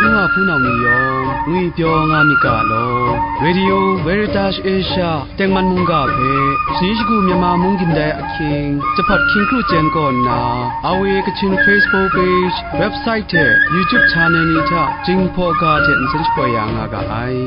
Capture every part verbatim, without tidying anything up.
Nwa hpunau ni yawng ngwipyaw nga myit ga law, Radio Veritas Asia tengman mungga hpe, shani shagu Myanmar mung gindai ahkying, jahpat hkying kru chyen kaw nna, R V A Kachin Facebook page, website hte YouTube channel ni hta Jinghpaw ga hte nsen shapoi ya nga ga ai.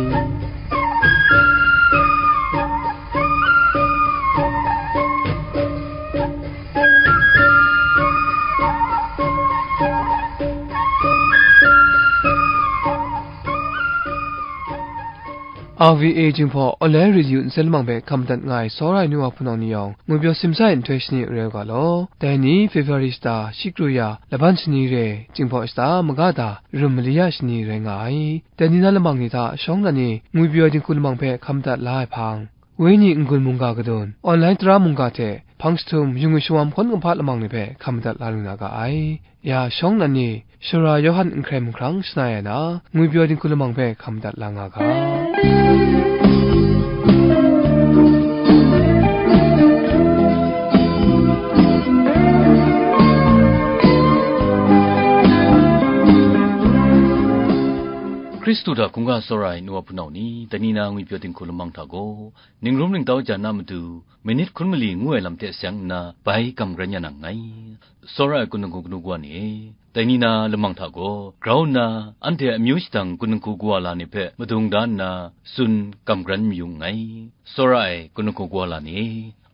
R V A Jinghpaw Online Radio nsen lamang hpe hkam madat nga ai tsawra ai nu wa hpunau ni yawng, ngwipyaw simsa ai nhtoi shani n rai u ga law. Dai ni February shata shi kru ya laban shani re, Jinghpaw shata maga da rum mali ya shani rai nga ai. Dai ni na lamang ni hta shawng nnan e ngwipyaw dinghku lamang hpe hkam madat la ai hpang, Wenyi n-gun mungga kadun, online tara mungga hte hpang jahtum, yu ngwi shawam hkawn kumhpa lamang ni hpe hkam madat la lu na ga ai. Ya shawng nnan ni, Sara Yawhan n hkrai mahkrang shana ya na, ngwipyaw dinghku lamang hpe hkam madat la nga ga. Hkristu hta hkungga tsawra ai nu wa hpunau ni, dai ni na ngwipyaw dinghku lamang hta gaw, Ningrum ningtau jan a matu, minit hkun mali ngu ai lam hte seng nna bai gam kran ya nang nngai. Tsawra ai kun dinghku kanu kawa ni e, dai ni na lamang hta gaw grau nna, anhte amyu shadang kun dinghku kawa la ni hpe madung da nna tsun gam kran mayu nngai. Tsawra ai kun dinghku kawa la ni e,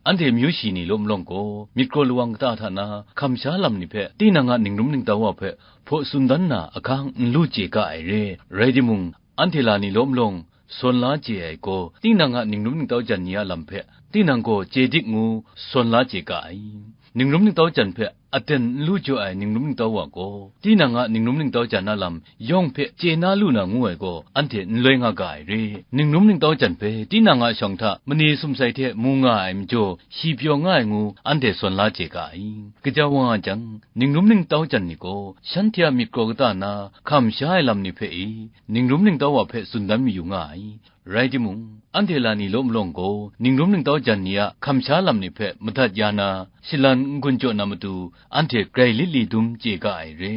anhte amyu shi ni law malawng gaw, myit kraw lawang kata hta na hkam sha lam ni hpe tinang a ningrum ningtau wa hpe hpaw tsun dan na ahkang n lu chye ga ai re, rai timung, anhte la ni law malawng, sawn la chye ai gaw, tinang a ningrum ningtau jan ni a lam hpe, tinang gaw chye dik ngu, sawn la chye ga ai. Ningrum ningtau jan hpe aten n lu jaw ai ningrum ningtau wa gaw, tinang a ningrum ningtau jan a lam yawng hpe chye na lu na ngu ai gaw, anhte n loi nga ga ai re. Ningrum ningtau jan hpe tinang a shawng hta mane sumsai hte mu nga ai majaw, shi pyaw nga ai ngu, anhte sawn la chye ga ai. Gaja wa nga jang, ningrum ningtau jan ni gaw, shanhte a myit kraw kata na hkam sha ai lam ni hpe e, ningrum ningtau wa hpe tsun dan mayu nga ai. Rai timung, anhte la ni law malawng gaw, ningrum ningtau jan ni a hkam sha lam ni hpe madat ya na, shalan n-gun jaw na matu, anhte grai lit li dum chye ga ai re.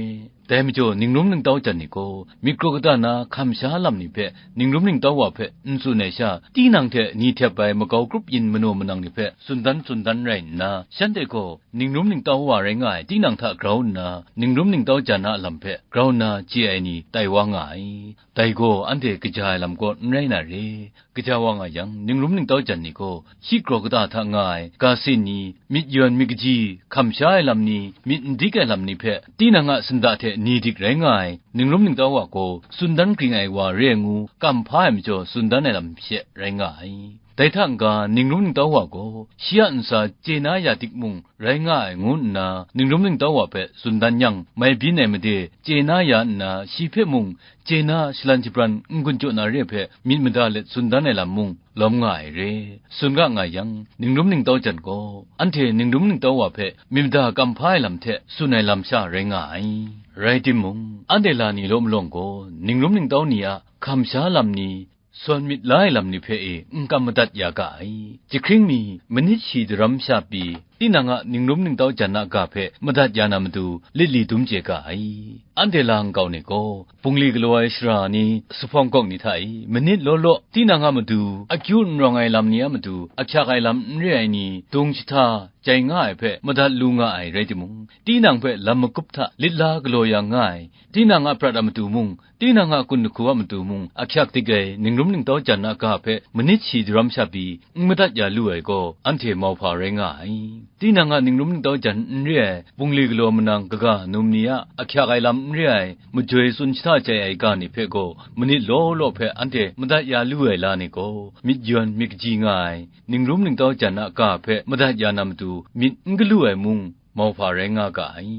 Dai majaw, ningrum ningtau jan ni gaw, myit kraw kata na hkam sha lam ni hpe, ningrum ningtau wa hpe n tsun ai sha, tinang hte ni htep ai makau grup yin manaw manang ni hpe tsun dan tsun dan rai nna, shanhte gaw, ningrum ningtau wa rai nga ai tinang hta grau nna, ningrum ningtau jan a lam hpe grau nna chye ai ni tai wa nga ai. Dai gaw anhte kaja ai lam kaw n rai na re. Kaja wa nga yang, ningrum ningtau jan ni gaw, shi kraw kata hta nga ai, ga sin ni, myit yawn myit kaji, hkam sha ai lam ni, myit n dik ai lam ni hpe, tinang a sunda hte ni dik rai nga ai, ningrum ningtau wa gaw, tsun dan ging ai wa re ai ngu, kam hpa ai majaw, tsun dan ai lam she rai nga ai. Dai hta n-ga, ningrum ningtau wa gaw, shi a ntsa chye na ya dik mung rai nga ai ngu nna, ningrum ningtau wa hpe tsun dan yang, mai byin ai made chye na ya nna, shi hpe mung chye na shalan shabran n-gun jaw na re hpe myit mada let tsun dan ai lam mung lawm nga ai re. Tsun ga nga yang, ningrum ningtau jan gaw, anhte ningrum ningtau wa hpe myit mada kam hpa ai lam hte tsun ai lam sha rai nga ai. Rai timung, anhte la ni law malawng gaw, ningrum ningtau ni a hkam sha lam ni, sawn myit la ai lam ni hpe e n kam madat ya ga ai. Jahkring mi, manit shi daram sha pyi, tinang a ningrum ningtau jan a ga hpe madat ya na matu, lit li dum chye ga ai. Anhte la nkau ni gaw, bungli galaw ai sara ni, zuphpawng gawk ni hta e, manit law law, tinang a matu, akyu n rawng ai lam ni a matu, ahkyak ai lam n re ai ni, dung jahta, jai nga ai hpe madat lu nga ai rai timung, tinang hpe lam magup hta lit la galaw ya nga ai, tinang a prat a matu mung, tinang a kun lahku a matu mung, ahkyak dik ai ningrum ningtau jan a ga hpe manit shi daram sha pyi n madat ya lu ai gaw, anhte mauhpa rai nga ai. Tinang a ningrum ningtau jan n re ai, bungli galaw manang kaga num ni a ahkyak ai lam n re ai, majoi tsun shada jai ai ga ni hpe gaw, manit law law hpe anhte madat ya lu ai la ni gaw, myit yawn myit kaji nga ai, ningrum ningtau jan a ga hpe madat ya na matu, myit n galu ai mung, mauhpa rai nga ga ai.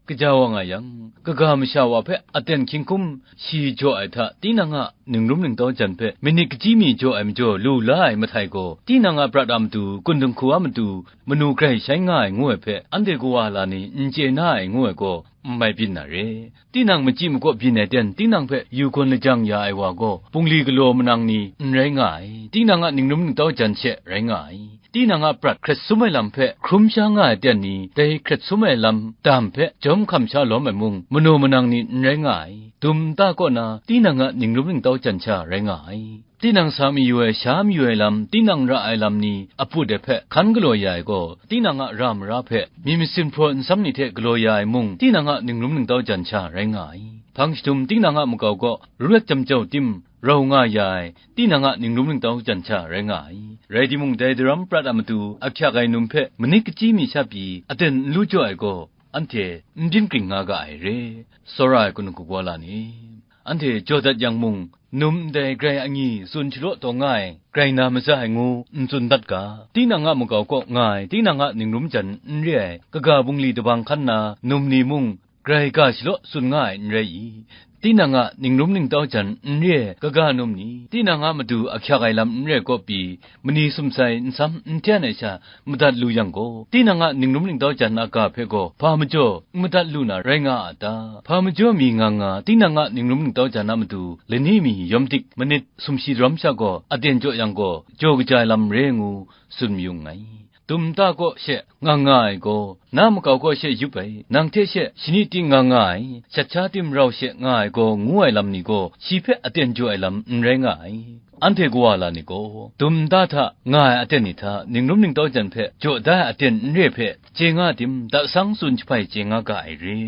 Kaja wa nga yang, kaga masha wa hpe aten hkying hkum shi jaw ai hta, tinang a ningrum ningtau jan hpe minit kaji mi jaw ai majaw lu la ai mahtai gaw, tinang a prat a matu, kun dinghku a matu, manu grai shai nga ai ngu ai hpe, anhte kawa la ni n chye na ai ngu ai gaw, n mai byin na re. Tinang machyi makaw byin ai ten, tinang hpe yu gawn lajang ya ai wa gaw, bungli galaw manang ni n rai nga ai. Tinang a ningrum ningtau jan she rai nga ai. tinang a prat hkret sum ai lam hpe hkrum sha nga ai aten ni, dai hkret sum ai lam dam hpe jawm hkam sha lawm ai mung, manaw manang ni n rai nga ai. Dum nta kaw na tinang a ningrum ningtau jan sha rai nga ai. Tinang sa mayu ai, sha mayu ai lam, tinang ra ai lam ni a put ai hpe hkan galaw ya ai gaw, tinang a ra mara hpe myit masin hpraw nsam ni hte galaw ya ai mung, tinang a ningrum ningtau jan sha rai nga ai. Hpang shadum tinang a makau kaw ru let jam jau tim rau nga ya ai, tinang a ningrum ningtau jan sha rai nga ai. Rai timung, dai daram prat a matu ahkyak ai num hpe manit kachyi mi sha pyi aten n lu jaw ai gaw, anhte n byin kring nga ga ai re. Tsawra ai kanuhku wa la ni, anhte jaw dat yang mung, num ndai grai angyi tsun shalaw taw nga ai, grai na maja ai ngu n tsun dat ga. Tinang a makau kaw nga ai, tinang a ningrum jan n re ai, kaga bungli dabang hkan na num ni mung, grai ga shalaw tsun nga ai n rai i? Tinang a ningrum ningtau jan n re ai kaga num ni, tinang a matu ahkyak ai lam n re kaw pyi, mani sumsai nsam n hten ai sha madat lu yang gaw, tinang a ningrum ningtau jan a ga hpe gaw hpa majaw n madat lu na rai nga a ta? Hpa majaw mi nga nga, tinang a ningrum ningtau jan a matu lani mi yawm dik manit sumshi daram sha gaw aten jaw yang gaw, jaw kaja ai lam re ngu tsun mayu nngai. Dum nta kaw she nga nga ai gaw, na makau kaw she yup ai, nang hte she shani ting nga nga ai, shat sha tim rau she nga ai gaw, ngu ai lam ni gaw, shi hpe aten jaw ai lam n rai nga ai. Anhte kawa la ni gaw, dum nta hta nga ai aten ni hta, ningrum ningtau jan hpe jaw da ai aten n re hpe, chye nga tim, dasang tsun jahpai chye nga ga ai re.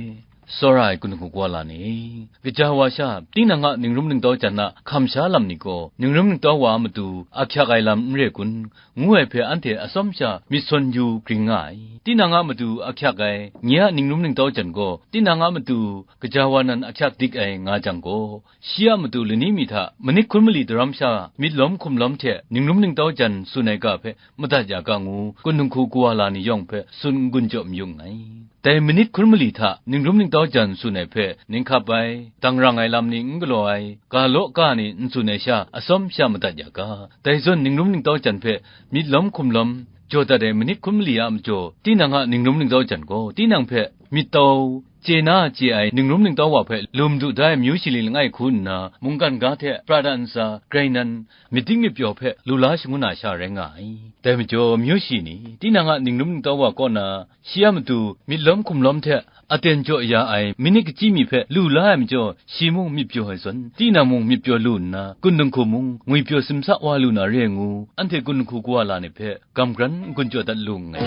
Tsawra ai kanuhku wa la ni, gaja wa sha, tinang a ningrum ningtau jan a hkam sha lam ni gaw, ningrum ningtau wa a matu ahkyak ai lam n re kun, ngu ai hpe anhte atsawm sha myit sawn yu gring nga ai. Tinang a matu ahkyak ai, nye a ningrum ningtau jan gaw, tinang a matu gaja wa nan ahkyak dik ai nga jang gaw, shi a matu lani mi hta manit hkun mali daram sha myit lawm hkum lawm hte ningrum ningtau jan tsun ai ga hpe madat ya ga ngu, kun dinghku kawa la ni yawng hpe tsun n-gun jaw mayu nngai. Dai manit hkun mali hta ningrum ningtau jan tsun ai hpe, ninghkap ai, dangrang ai lam ni n galaw ai, ga law ga ni n tsun ai sha, atsawm sha madat ya ga. Dai zawn ningrum ningtau jan hpe myit lawm hkum lawm jaw dat ai manit hkun mali a majaw, tinang a ningrum ningtau jan gaw, tinang hpe myit tau, chye na chye ai ningrum ningtau wa hpe lum du da ai myu shali langai hku nna, mungkan ga hte pra dat ntsa, grai nan, myit ding myit pyaw hpe lu la shangun a sha rai nga ai. Dai majaw, myu shi ni, tinang a ningrum ningtau wa kaw na, shi a matu myit lawm hkum lawm hte aten jaw ya ai manit kachyi mi hpe lu la ai majaw, shi mung myit pyaw ai zawn, tinang mung myit pyaw lu nna, kun dinghku mung ngwipyaw simsa wa lu na re ngu, anhte kun dinghku kawa la ni hpe, gam gran n-gun jaw dat lu nngai.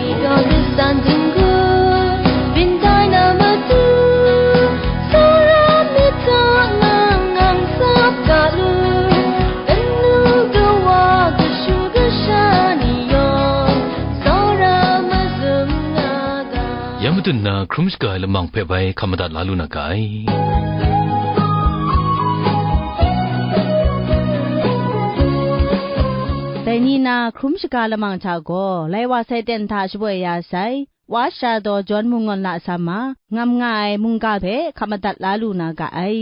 Ya matut nna hkrum shaga ai lamang hpe bai hkam madat la lu na ga ai. Dai ni na hkrum shaga lamang hta gaw, lai wa sai ten hta shapoi ya sai, wa sha daw Jawn Mungawn Lasam a, ngam nga ai mungga hpe hkap madat la lu na ga ai.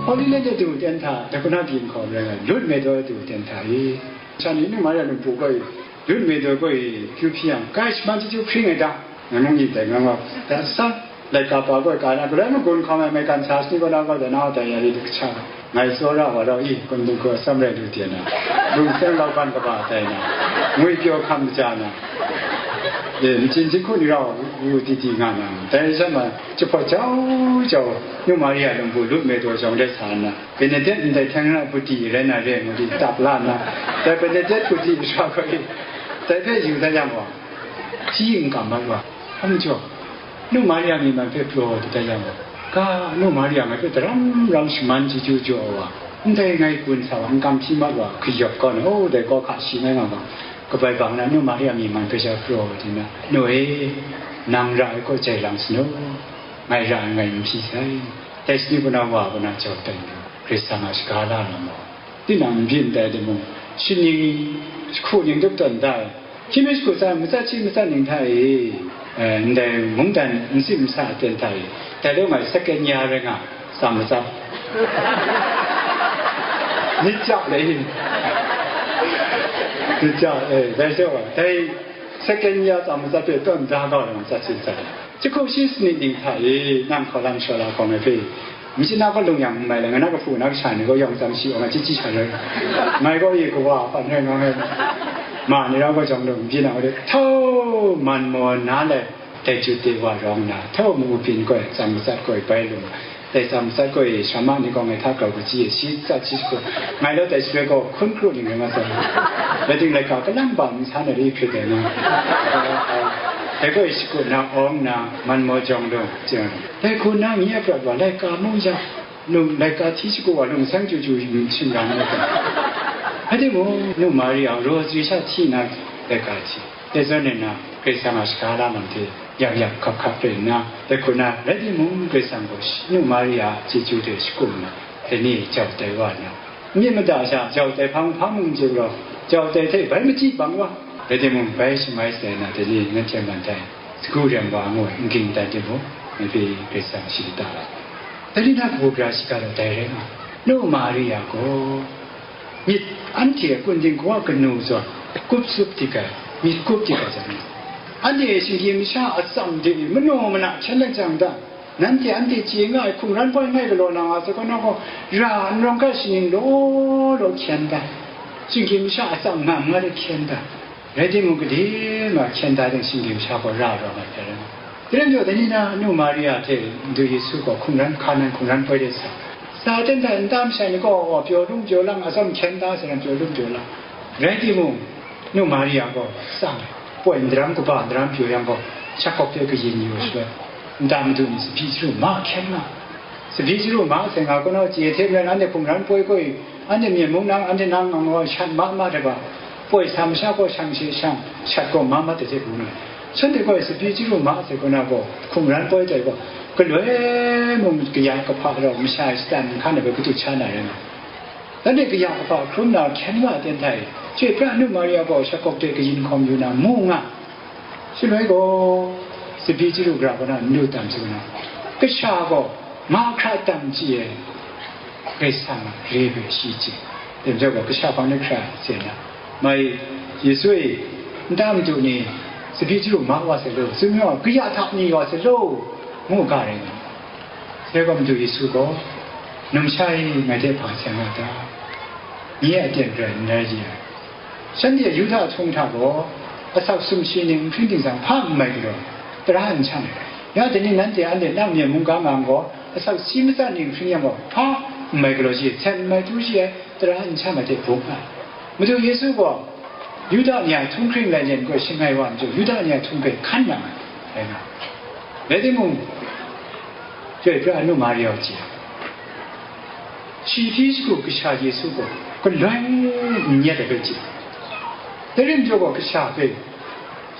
Holy Land de du ten hta, dakuna byin hkawm rai nga, lut me daw du ten hta e. Shan ni nung Maria Lungpu gaw e, lut me daw gaw e, kyu hpyi yang, kai shaman chyeju hpring ai ta? Ngai mung yin dai nga nga, dan san, laika pa gaw ka na, galoi magun hkawm ai maigan sa sani kaw na gaw, dai na dai ya ri du kacha, ngai tsawra wa rau i, kun dung hku atsam rai lu de na, lung seng lau ban kaba tai na, ngwi pyaw hkam kaja na, e, machin jinghku ni rau wu di di nga na, dai shan ma, jahpawt jau jau, nu Maria Lungpu lut me daw jawng de sa nna, Benedict ndai hkying hkra puti rai na re ngu di tap la nna, dai Benedict puti sha gaw i, dai hpe yu da yang gaw, hpyi n kam mat wa, a majaw, nu Maria myi man hpe pyaw di da yang gaw, ga nu Maria ngai hpe daram ram shaman chyeju jaw ai wa, ndai ngai gun sa wa, n kam hpyi mat wa, hkuyawp kau na, o, dai kaw hka shi ngai nga gaw, kabai bang na nu Maria myi man hpe sha pyaw di na, nu e, nang ra ai gaw jai lang sanu, ngai ra ai ngai n hpyi sai, dai shani kaw na wa kaw na jau tai nna, Hkristan a shaga la na maw? Tinang n byin dai timung, shaning, jahku ning tup tawn da ai, hkying mi jahku tsa, matsat shi matsat ning hta e, eh, ndai mungdan n tsim n sa aten hta e, dai lung ai second year rai nga, tsa matsat. Myit ja le i. Myit ja, eh, dai se wa, dai second year tsa matsat hpe tawn da kau na matsat shi matsat. Jahku shi sanit ning hta e, nang hkau lam shaw la hkawng ai hpe, Machyin na gaw lung yang n mai le, nga na kahpu na kasha ni gaw yawng tsam shi wa nga chyi chyi sha rai. Mai gaw yi kawa hpan rai nga ngai. Ma ni rau gaw jawng lung n byin na wa de, htau man maw na le, dai ju de wa rawng na, htau mu byin gaw, tsam matsat gaw bai lung, dai tsam matsat gaw, shama ni gaw ngai hta grau kachyi e, shi tsat shi shagu, ngai law dai shaloi gaw hkun kru ni ngai nga tsam. Rai ting laika kalang ba n sa na ri hkrit ai na. Dai gaw shagu na awng na, man maw jawng lung, jeng. Dai hku na nye a prat wa laika mung yang, nu laika hti shagu wa lung seng chyu chyu yu shim ram ai ta? Rai timung, nu Maria rosary sha hti na laika hti. Dai zawn nna, Karai Kasang a shaga lam hte yap yap hkap hkap rai nna, dai hku na, rai timung, Karai Kasang gaw nu Maria a chyeju hte shakum nna, dai ni jau tai wa nna, myit mada sha jau tai hpang hpang mung chye gaw, jau tai hte bai machyi bang wa. Rai timung, bai shamai sai na, dai ni nanhte man tai, sagu rem wa ngu ai, n ging dan timung, ngai hpe Karai Kasang shi lata ai. Dai ni na kabu gara shiga law dai rai nga, nu Maria gaw myit anhte a kun dinghku a kanu zawn kup tsup dik ai, myit kup dik ai jang, anhte shinggyim masha a tsam de manu mana hkyen lajang da, nanhte anhte chye nga ai hkungran poi ngai galaw na nga sai gaw, na gaw ra n rawng hkra shaning law law hkyen da, shinggyim masha a tsam ngam nga de hkyen da, rai timung, gade nga hkyen da ding shinggyim masha gaw ra rawng ai hpe rai nga. Dai rai majaw, dai ni na nu Maria hte Madu Yesu gaw hkungran hkan ai hkungran poi de sa, sa ten hta nta masha ni gaw pyaw lung pyaw lang, atsawm hkyen da sai lam pyaw lung pyaw lang. Rai timung, nu Maria gaw tsang ai, poi ndaram kaba ndaram pyaw yang gaw, shakawk de kayin yu ai shaloi, nta madu ni tsabyi chyaru ma hkyen nga. Tsabyi chyaru ma sai nga, kanaw chye hte maren anhte hkungran poi gaw, anhte myen mung nang, anhte nang ngang gaw shat ma ma hte ba, poi sa masha gaw shang she shang, shat gaw ma mat ai hte bung ai. Shanhte gaw tsabyi chyaru ma sai gaw na gaw, hkungran poi tai gaw, galoi mung kaya kahpa rau masha shatan nhkan ai bai katut sha na rai nga. Anhte kaya kahpa hkrum na hkyen wa ten hta e, chyoi pra nu Maria gaw shakawk de kayin hkawm yu na mu nga. Shaloi gaw, tsabyi chyaru gara kaw na n lu tam sai gaw na, kasha gaw mahkra tam chye ai, Karai Kasang a re hpe shi chye. Dai majaw gaw, kasha hpang de hkra chye na, mai, Yesu e, nta madu ni tsabyi chyaru ma wa sai law, tsun yaw, kaya hta ni wa sai law, ngu ga rai nga. Sai gaw Madu Yesu gaw, "Numsha e, ngai hte hpa seng nga ta? Nye a aten rai n rai ye ai. Shanhte Yuda htung hta gaw asak sumshi ning nhpring dingzang hpa n mai galaw, tara n shang ai. Ya dai ni nanhte anhte nang myen mungga nga gaw, asak si matsat ning nhpring yang gaw, hpa n mai galaw shi, sen n mai tu shi ai, tara n shang ai hte bung ai." Madu Yesu gaw Yuda ni a htunghkring lain len gaw shangai wa majaw, Yuda ni a htung hpe hkan nang ai, rai nga. Rai timung, chyoi pra nu Maria gaw chye, shi hpyi shagu kasha Yesu gaw galoi n nyet ai hpe chye. Dai rai majaw gaw, kasha hpe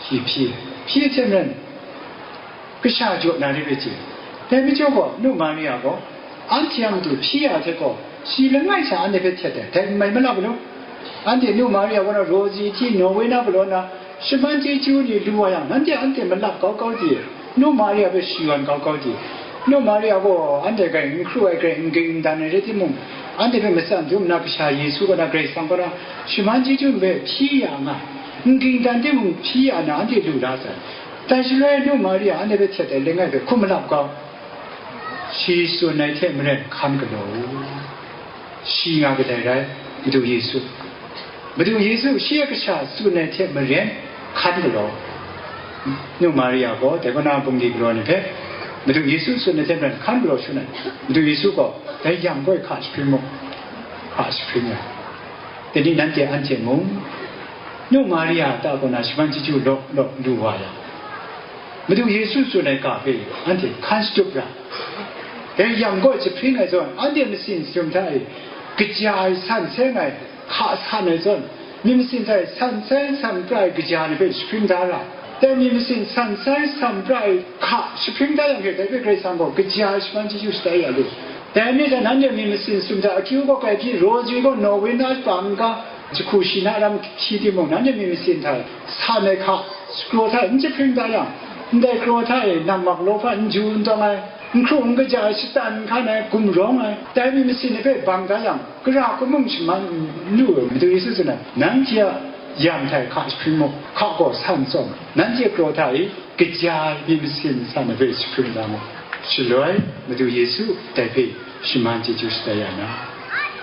shi hpyi, hpyi hte maren, kasha jaw na re ai hte, dai majaw gaw, nu Maria gaw, anhte a matu hpyi ya hte gaw, shi langai sha anhte hpe htet ai, dai n mai malap galaw. Anhte nu Maria gaw na, rosary hti naw woi na galaw na, shaman chyeju ni lu wa yang, nanhte anhte malap kau kau di, nu Maria hpe shayawn kau kau di, nu Maria gaw anhte grai n hkru ai, grai n ging n dan ai rai timung, anhte hpe matsan dum nna, kasha Yesu gaw na, Karai Kasang gaw na, shaman chyeju ni hpe hpyi ya nga, n ging dan timung hpyi ya na, anhte lu la sai. Dai shaloi nu Maria anhte hpe htet ai langai hpe hkum malap kau, shi tsun ai hte maren hkan galaw u. Shi nga kadai rai, Madu Yesu. Madu Yesu shi a kasha tsun ai hte maren hkan galaw. Nu Maria gaw dai kaw na bungli galaw ni hpe, Madu Yesu tsun ai hte maren hkan galaw shangun ai. Madu Yesu gaw dai yang gaw hka jahpring mu, hka jahpring ai. Dai ni nanhte anhte mung, nu Maria ta kaw na shaman chyeju law law lu wa yang, Madu Yesu tsun ai ga hpe anhte hkan shatup ra. Dai yang gaw jahpring ai zawn, anhte masin sum hta e kaja ai san seng ai hka san ai zawn, myit masin hta e san seng san pra ai kaja ni hpe jahpring da ra. Dai myit masin san seng san pra ai hka jahpring da yang hte, dai hpe Karai Kasang gaw kaja ai shaman chyeju shatai ya lu. Dai myit hta nanhte myit masin sum hta akyu gaw kai hpyi, rosary gaw naw woi na hpa n-ga, jahku shi na ram hti timung, nanhte myit masin hta e san ai hka, sacramento hta e n jahpring da yang, ndai sacramento hta e nammak law hpa n ju n tawng ai, n hkru n kaja ai, shatan n hkan ai, gumrawng ai, dai myit masin ni hpe bang da yang, gara hku mung shaman n lu ai. Madu Yesu tsun ai, nanhte a yang hta e hka jahpring mu, hka gaw san tsawm, nanhte sacramento hta e kaja ai myit masin san ai hpe jahpring da mu. Shaloi, Madu Yesu dai hpe shaman chyeju shatai ya na,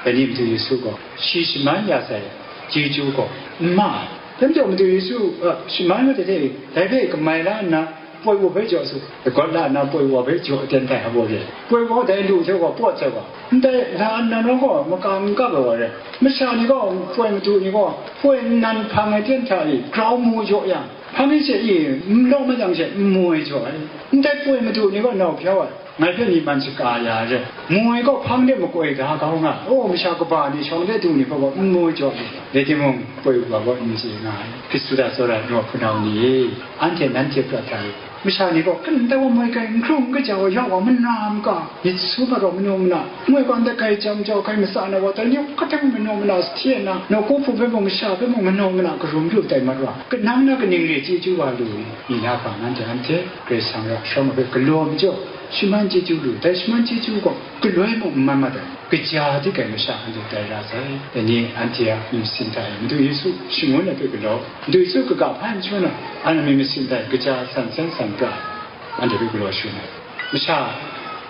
dai ni Madu Yesu gaw shi shaman ya sai chyeju gaw n ma ai. Dai majaw Madu Yesu, a, shaman wa dai hte, dai hpe kamai la nna, poi wa hpe jaw su, lagawt la nna poi wa hpe jaw aten tai a baw re. Poi wa dai lu hte wa pawt sai wa, ndai la nnan rawng gaw maka n kap ai wa re. Masha ni gaw, poi madu ni gaw, poi nnan hpang ai ten hta e grau mu jaw yang, hpang ni she i n law mayang she n mu ai jaw ai. Ndai poi madu ni gaw nau hpyau ai, ngai hpe myi man shaka ya ai re. Mu ai gaw hpang de makoi ga kau nga, o, masha kaba ni shawng de du ni hpe gaw n mu ai jaw ai. Rai timung, poi wa gaw n chye nga ai. Hkristu hta tsawra ai nu a hpunau ni e, anhte nanhte prat hta e, masha ni gaw, kan ndai wa moi kai, n hkrung n kaja wa, ya wa mana n ga, myit su mat wa manu mana, moi gaw ndai kai jam jau kai matsa na wa, dai ni kahtang manu mana, sahte na, nawku hpu hpe mung, masha hpe mung, manu mana, karum lu tai mat wa, kanang na kaning re chyeju wa lu ni, ni na hpa nanhte, anhte Karai Kasang ra shawng hpe galaw majaw, shaman chyeju lu, dai shaman chyeju gaw, galoi mung n man mat ai, kaja dik ai masha anhte tai ra sai. Dai ni anhte a myit masin hta e Madu Yesu shangun ai hpe galaw, Madu Yesu kaga hpa n shaman ai, anhte myit masin hta e kaja san san san pra ai, anhte hpe galaw shangun ai. Masha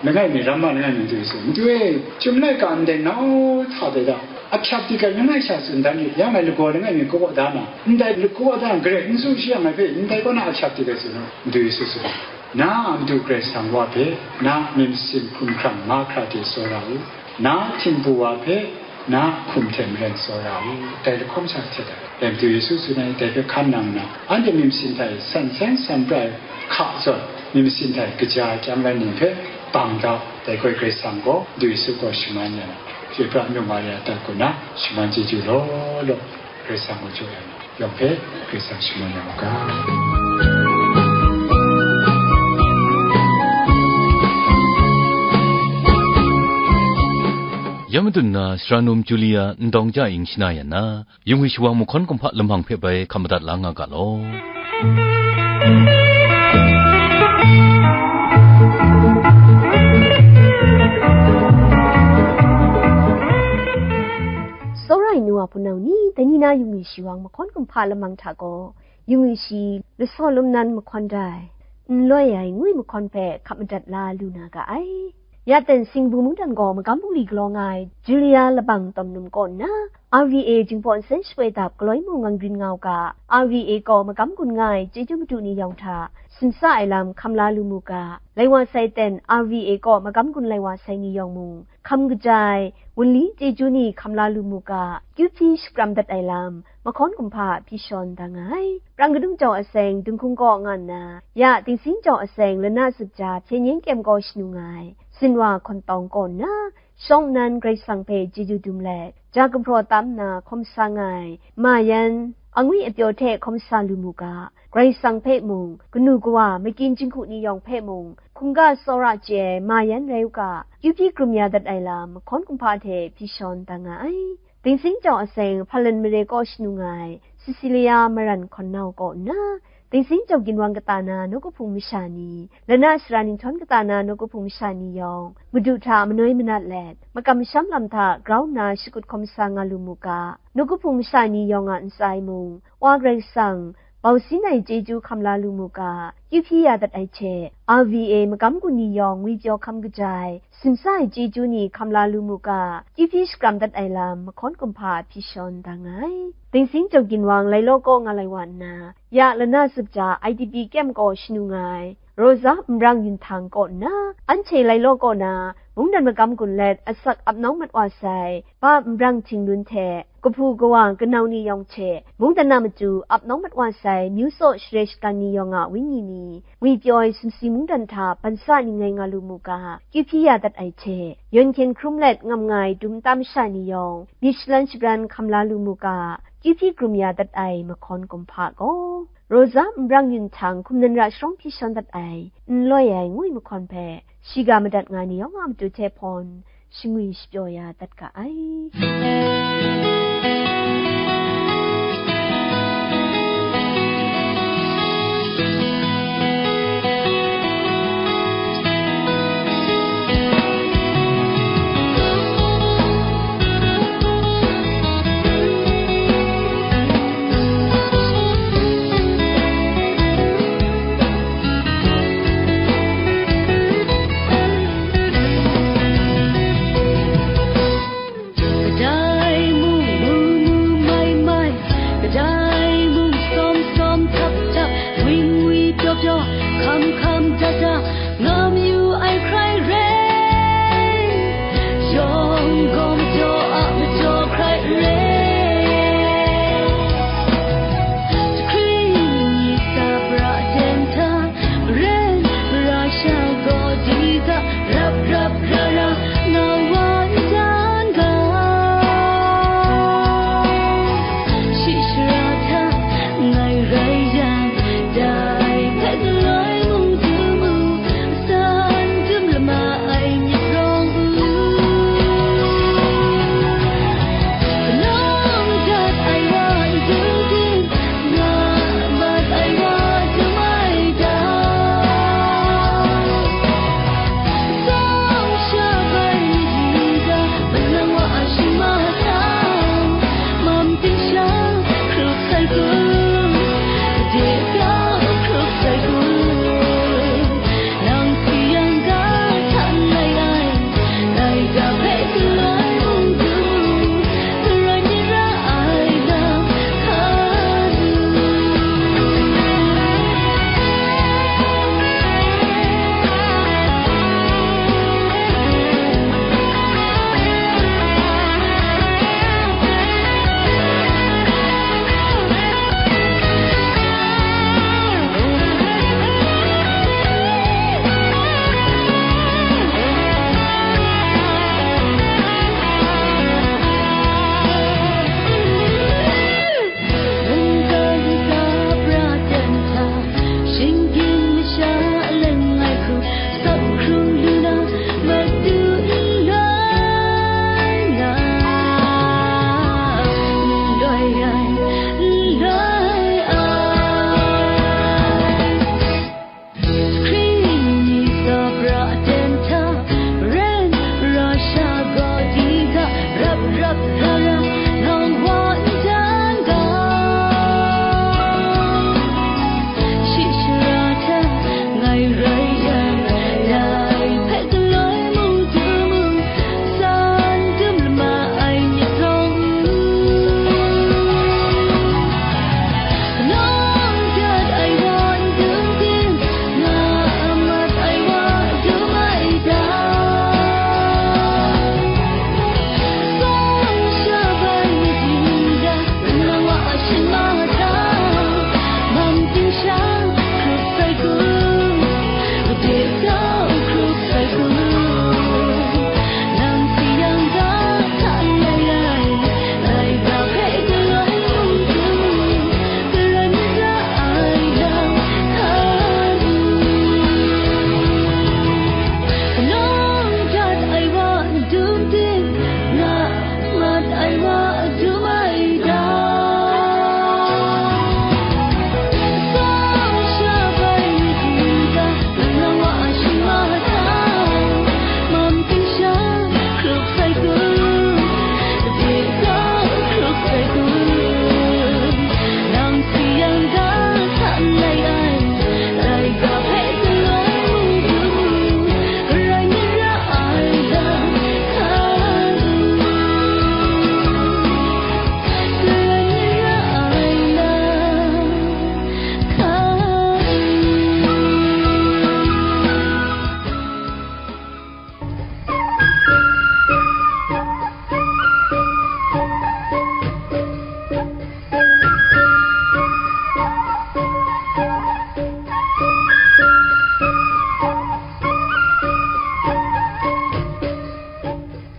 langai mi, ramma langai mi Madu Yesu, Madu e, chyum laika ndai nau hta dai da, ahkyep dik ai langai sha tsun dan yu, yang ngai lagaw langai mi kaw da na, ndai lagaw da na, grai n tsun shi yang ngai hpe ndai kaw na ahkyep dik ai tsun u, Madu Yesu tsun ai. Na a Madu Karai Kasang wa hpe, na myit masin hkum hkrang mahkra de tsawra u, na htingbu wa hpe, na hkum hte maren tsawra u, dai lahkawng sha htet ai. Dai Madu Yesu tsun ai, dai hpe hkan nang nna, anhte myit masin hta e san san san pra ai hka zawn, myit masin hta e kaja ai kyang rai nning hpe bang dau, dai gaw Karai Kasang gaw, Madu Yesu gaw shaman ya na, Chyoi pra Mungga Maria dat kaw na, shaman chyeju law law, Karai Kasang gaw jaw ya na. Yawng hpe Karai Kasang shangun ya u ga. Ya madun na, Sara Num Julia Ndawng Ja Ying shana yan na, yungwi shawang mahkawn kumhpa lamang hpe bai hkam madat la nga ga law. Tsawra ai nu a hpunau ni, dai ni na yungwi shawang mahkawn kumhpa lamang hta gaw, yungwi shi lasaw lum nan mahkawn dai, n loi ai ngwi mahkawn hpe hkap madat la lu na ga ai. Ya ten Singbu mungdan gaw magam bungli galaw nga ai Julia Labang Tawn Num kaw nna, R V A Jinghpaw Nsen Shapoi Dap galoi mung ngang rin nga u ga, R V A gaw magam gun nga ai chyeju madu ni yawng hta simsa ai lam hkam la lu mu ga, lai wa sai ten R V A gaw magam gun lai wa sai ni yawng mung, hkam kaja ai, wunli chyeju ni hkam la lu mu ga, kyu hpyi shakram dat ai lam, mahkawn kumhpa hpyi shawn da nga ai. Prang kadung jau aseng, Dinghkung kaw nga nna, ya Dingsing jau aseng, Lana Zup ja, Hpyen Yen Kyem kaw shanu nga ai, Sinwa Hkawn Tawng kaw nna, shawng nnan Karai Kasang hpe chyeju dum let, ja gumhpraw tam nna hkawm sa nga ai, ma yan, angwi apyaw hte hkawm sa lu mu ga, Karai Kasang hpe mung, kanu kawa, makyin jinghku ni yawng hpe mung, hkungga tsawra chye ai ma yan rai u ga, kyu hpyi krum ya dat ai lam, mahkawn kumhpa hte hpyi shawn da nga ai. Dingsing jau aseng, Hpalan mare kaw shanu nga ai, Cecilia Maran Hkawn Nau kaw nna, Dingsing jau ginwang kata na nawku hpung masha ni, Lana sara ninghtawng kata na nawku hpung masha ni yawng, Madu hta manoi manat let, makam masham lam hta grau nna shakut hkawm sa nga lu mu ga, nawku hpung masha ni yawng a ntsa e mung, Wa Karai Kasang, bau sin ai chyeju hkam la lu mu ga, kyu hpyi ya dat ai hte, R V A magam gun ni yawng ngwipyaw hkam kaja ai, simsa ai chyeju ni hkam la lu mu ga, kyu hpyi shakram dat ai lam, mahkawn kumhpa hpyi shawn da nga ai. Dingsing jau ginwang, Lailaw kaw nga lai wa nna, ya Lana Zup ja, I D P Kyem kaw shanu nga ai, Rosa Nbrang Yun Htang kaw nna, anhte Lailaw kaw na, mungdan magam gun let asak ap nawng mat wa sai, Pa Nbrang Hting Lun hte, kahpu kawa kanau ni yawng hte, mungdan a matu ap nawng mat wa sai, myu tsaw share shagan ni yawng a wenyi ni, ngwipyaw ai sumsi mungdan hta bansa ning ngai nga lu mu ga, kyu hpyi ya dat ai hte, yawn hkyen hkrum let ngam nga ai dum nta masha ni yawng, myit shalan shabran hkam la lu mu ga, kyu hpyi krum ya dat ai mahkawn kumhpa gaw, Rosa Nbrang Yun Htang hkum nan ra sharawng hpyi shawn dat ai, n loi ai ngwi mahkawn hpe, shiga madat nga ni yawng a matu hte hpawn, shangwi shapyaw ya dat ga ai.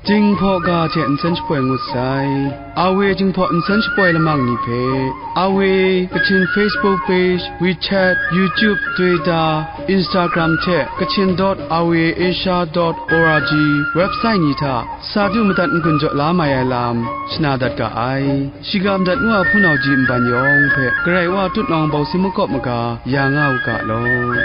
Jinghpaw ga hte nsen shapoi ngut sai. Awe Jinghpaw nsen shapoi lamang ni hpe, Awe Kachin Facebook page, WeChat, YouTube, Twitter, Instagram hte Kachin dot awe asia dot org website ni hta sa du madat n-gun jaw la mai ai lam shana dat ga ai. Shiga madat ngu a hpunau ji nban yawng hpe Karai Wa tutnawng bawsi makawp maga ya nga u ga law.